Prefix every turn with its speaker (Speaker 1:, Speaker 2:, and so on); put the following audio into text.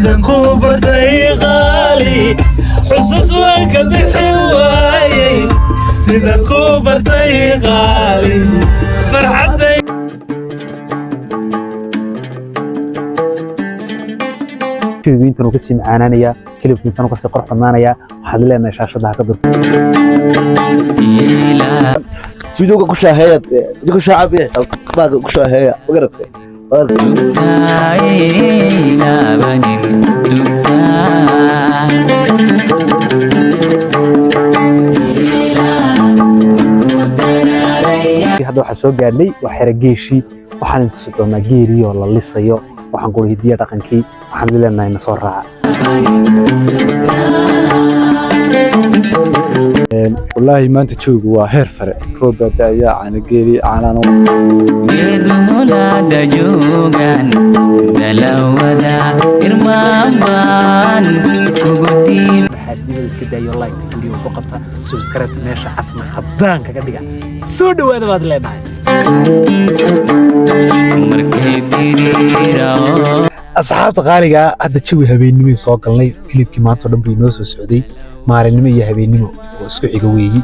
Speaker 1: Sidan ku bartay qaali, xusuus waan ka bixi waayey. Sidan ku bartay qaali, farxadday.
Speaker 2: Shaygu intan uu kasii macaanaanayaa, kilibku intan uu kasii qurux badnaanayaa. Waxaad leenahay shaashadda ha ka dur.
Speaker 3: Videoga ku shaaheeya, ku shaacabiya, ku shaaheeya, ma garatay?
Speaker 2: Hadda waxaa soo gaadhnay waa xero geeshii. Waxaan intusi doonaa geeriyoo la lisayo, waxaan quri hidiya dhaqankii. Waxaan leenahay na soo raaca.
Speaker 4: Wallaahi maanta joogu waa heer sare, roob baa da'aya, caana geeli caanaan.
Speaker 5: Geeduhulaada joogaan dalawada irmaanbaan kugu diib.
Speaker 2: Xaasnimada iska daayo, like video ku qabta, subscribe meesha casna haddaan kaga dhiga. Soo dhawaada baad leenahay.
Speaker 5: Markay diriirao.
Speaker 2: Asxaabta qaaliga, hadda jawi habeennimo soo galnay. Kilibkii maanta oo dhan bay inoo soo socday, maalinimo iyo habeennimo oo isku xiga weeyi.